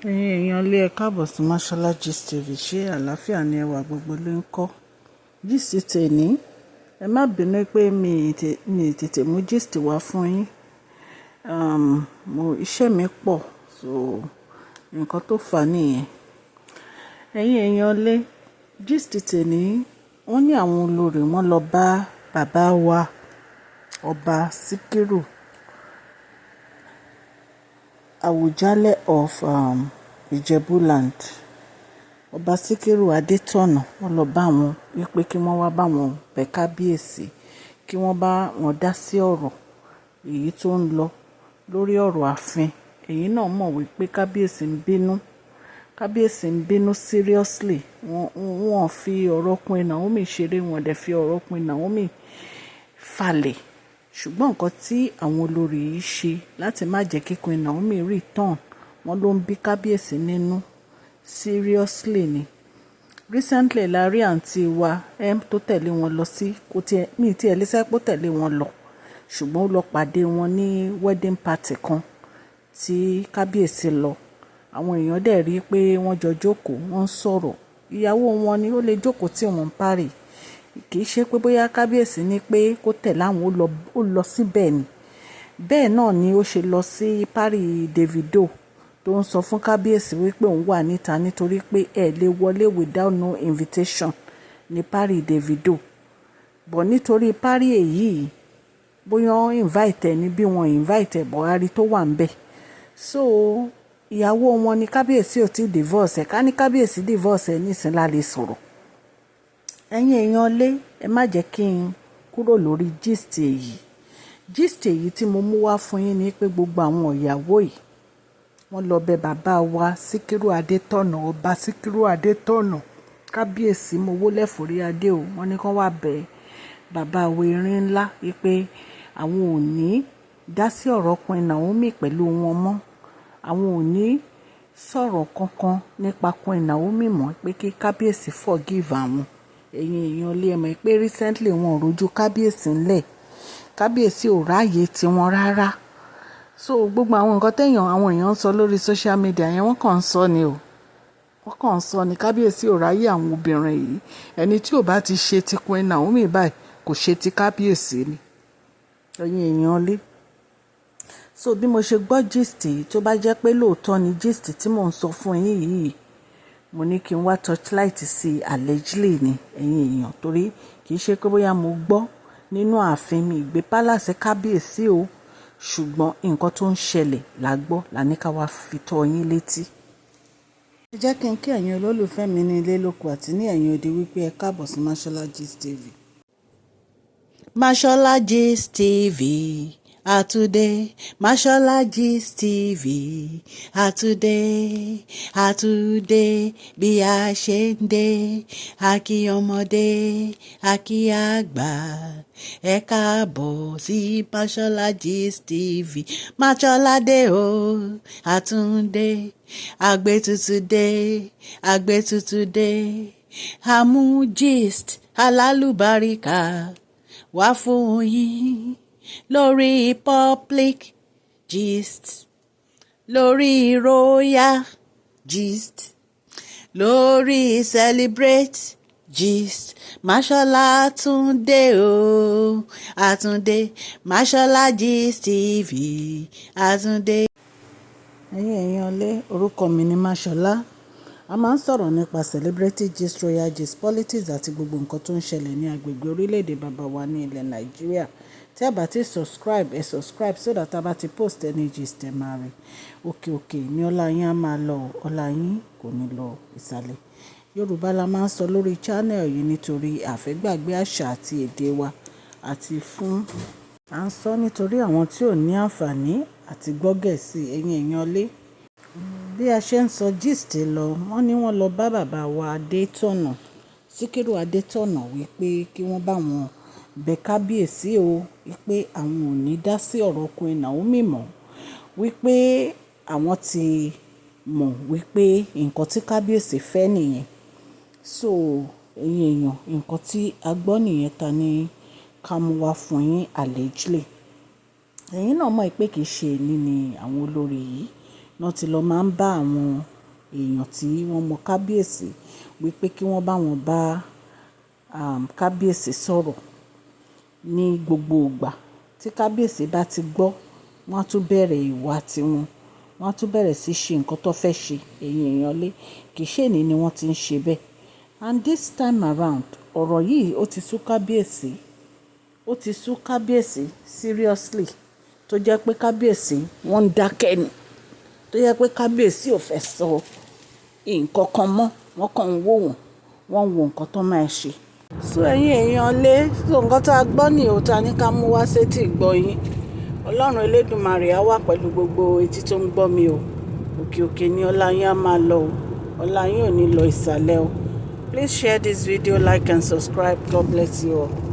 Ẹ̀yin èèyàn ilé, ẹ káàbọ̀ sí Mashola Gist TV. Ṣé àlàáfíà ni ẹwà gbogbo ló ń kọ́? Gist tèní, ẹ má bínú pé mi tètè mú gist wá fún yín. Iṣẹ́ mi pọ̀, so nǹkan tó fà nìyẹn. Ẹ̀yin èèyàn ilé, gist tèní, wọ́n ní àwọn olórí wọn lọ bá bàbá wa, Ọba Sikiru Awujale of Ijebuland, Ọba Síkírù Adétọ̀nà. Wọ́n lọ bá wọn wípé kí wọ́n wá bá wọn bẹ kábíyèsí, kí wọ́n bá wọn dá sí ọ̀rọ̀ èyí tó ń lọ lórí ọ̀rọ̀ ààfin. Ẹ̀yin náà mọ̀ wípé kábíyèsí ń bínú. Kábíyèsí ń bínú seriously. Wọ́n, wọ́n fi ọ̀rọ̀ Queen Naomi ṣeré, wọ́n dẹ̀ fi ọ̀rọ̀ Queen Naomi falẹ̀. Ṣùgbọ́n nǹkan tí àwọn olórí yìí ṣe láti má jẹ́ kí Queen Naomi return, wọ́n ló ń bí kábíyèsí nínú seriously ni. Recently la rí àǹtí wa M tó tẹ̀lé wọn lọ sí, kò tí ẹ, mi tí ẹ lè sọ pé ó tẹ̀lé wọn lọ, ṣùgbọ́n ó lọ pàdé wọn ní wedding party kan tí kábíyèsí lọ. Àwọn èèyàn dẹ̀ rí pé wọ́n jọ jókòó, wọ́n ń sọ̀rọ̀. Ìyàwó wọn ni ó lè jókòó tí wọ́n ń party. Kì í ṣe pé bóyá kábíyèsí ní pé kó tẹ̀lé àwọn, ó lọ síbẹ̀ ni. Bẹ́ẹ̀ náà ni ó ṣe lọ sí party Davido tó ń sọ fún kábíyèsí wípé òun wà níta nítorí pé ẹ lè wọlé without no invitation ní party Davido. But nítorí party èyí, bóyá wọ́n invite ẹ ní bí wọ́n invite ẹ, Buhari tó wà níbẹ̀. So ìyàwó wọn ni kábíyèsí ò tí divorce ẹ. Ká ní kábíyèsí divorce ẹ nísìnyí la lè sọ̀rọ̀. Ẹ̀yin èèyàn lé, ẹ má jẹ́ kí n kúrò lórí gist èyí. Gist èyí tí mo mú wá fún yín ni pé gbogbo àwọn ìyàwó yìí, wọ́n lọ bẹ bàbá wa Síkírù Adétọ̀nà, Ọba Síkírù Adétọ̀nà, kábíyèsí, mo wólẹ̀ forí adé o. Wọ́n ní kí wọ́n wá bẹ bàbá wa erin ńlá wípé àwọn ò ní dá sí ọ̀rọ̀ Queen Naomi pẹ̀lú wọn mọ́. Àwọn ò ní sọ̀rọ̀ kankan nípa Queen Naomi mọ́, pé kí kábíyèsí forgive àwọn. Ẹ̀yin èèyàn ilé, ẹ mọ̀ pé recently wọn ò rojú kábíyèsí ńlẹ̀. Kábíyèsí ò ráyè tiwọn rárá. So gbogbo àwọn nǹkan tẹ̀yàn àwọn èèyàn ń sọ lórí social media yẹn, wọ́n kàn ń sọ ni o. Wọ́n kàn ń sọ ni kábíyèsí ò ráyè àwọn obìnrin yìí. Ẹni tí ò bá ti ṣe ti Queen Naomi báyìí kò ṣe ti kábíyèsí ni. Ẹ̀yin èèyàn ilé. So bí mo ṣe gbọ́ gist yìí, tó bá jẹ́ pé lóòótọ́ ni gist tí mò ń sọ fún yín yìí, mo ní kí n wá torchlight sí allegedly ni, ẹ̀yin èèyàn, torí kì í ṣe pé bóyá mo gbọ́ nínú ààfin mi ìgbé palace kábíyèsí o, ṣùgbọ́n nǹkan tó ń ṣẹlẹ̀ la gbọ́ la ní ká wá fi tó yín létí. Ẹ jẹ́ kí n kí ẹ̀yin olólùfẹ́ mi ní ilé lóko àti ní ẹ̀yìn odi wípé ẹ káàbọ̀ sí Mashola Gist TV. Mashola Gist TV àtúndé, Mashola Gist TV àtúndé, àtúndé bí a ṣe ń dé. A kí ọmọdé, a kí àgbà, ẹ káàbọ̀ sí Mashola Gist TV. Mashola dé o, àtúndé, àgbétutù dé, àgbétutù dé, àmú gist alálùbáríkà wá fún yín lórí public gist, lórí royal gist, lórí celebrate gist. Mashola túndé o, àtúndé, Mashola Gist TV, àtúndé. Ẹ̀yin èèyàn lé, orúkọ mi ni Mashola. A máa ń sọ̀rọ̀ nípa celebrity gist, royal gist, politics àti gbogbo nǹkan tó ń ṣẹlẹ̀ ní agbègbè orílẹ̀-èdè bàbá wa ní ilẹ̀ Nàìjíríà. Tí ẹ bá ti subscribe, ẹ subscribe so that a bá ti post any gist, ẹ máa rí. Òkè òkè ní ọlá yín á máa lọ, ọlá yín kò ní lọ ìsàlẹ̀. Yorùbá la máa ń sọ lórí channel yìí nítorí àfẹ́gbàgbé àṣà àti èdè wa àti fún à ń sọ nítorí àwọn tí ò ní àǹfààní àti gbọ́ Gẹ̀ẹ́sì. Ẹ̀yin èèyàn lé. Bí a ṣe ń sọ gist lọ, wọ́n ní wọ́n lọ bá bàbá wa Adétọ̀nà, Síkírù Adétọ̀nà, wípé kí wọ́n bá wọn bẹ kábíyèsí o, wípé àwọn ò ní dá sí ọ̀rọ̀ Queen Naomi mọ́, wípé àwọn ti mọ̀ wípé nǹkan tí kábíyèsí fẹ́ nìyẹn. So ẹ̀yin èèyàn, nǹkan tí a gbọ́ nìyẹn ta ní ká mú wá fún yín allegedly. Ẹ̀yin náà mọ̀ pé kì í ṣe èní ni àwọn olórí yìí ni Náà ti lọ máa ń bá àwọn èèyàn tí wọ́n mọ kábíyèsí wípé kí wọ́n bá wọn bá kábíyèsí sọ̀rọ̀ ní gbogbo ìgbà. Tí kábíyèsí bá ti gbọ́, wọ́n á tún bẹ̀rẹ̀ ìwà tiwọn. Wọ́n á tún bẹ̀rẹ̀ sí ṣe nǹkan tó fẹ́ ṣe. Ẹ̀yin èèyàn lé, kì í ṣe èní ni wọ́n ti ń ṣe bẹ́ẹ̀. And this time around, ọ̀rọ̀ yìí ó ti sú kábíyèsí. Ó ti sú kábíyèsí seriously. Tó jẹ́ pé kábíyèsí wọ́n ń dákẹ́ ni. Tó jẹ́ pé kábíyèsí ò fẹ́ sọ nǹkan kan mọ́. Wọ́n kàn ń wò wọ́n, wọ́n ń wo nǹkan tó máa ṣe. So ẹ̀yin èèyàn lé, so nǹkan tí a gbọ́ ní o ta ní ká mú wá sétí ìgbọ́ yín. Ọlọ́run Elédùmarè á wà pẹ̀lú gbogbo etí tó ń gbọ́ mi o. Òkè òkè ni ọlá yín á máa lọ o. Ọlá yín ò ní lọ ìsàlẹ̀ o. Please share this video, like and subscribe. God bless you all.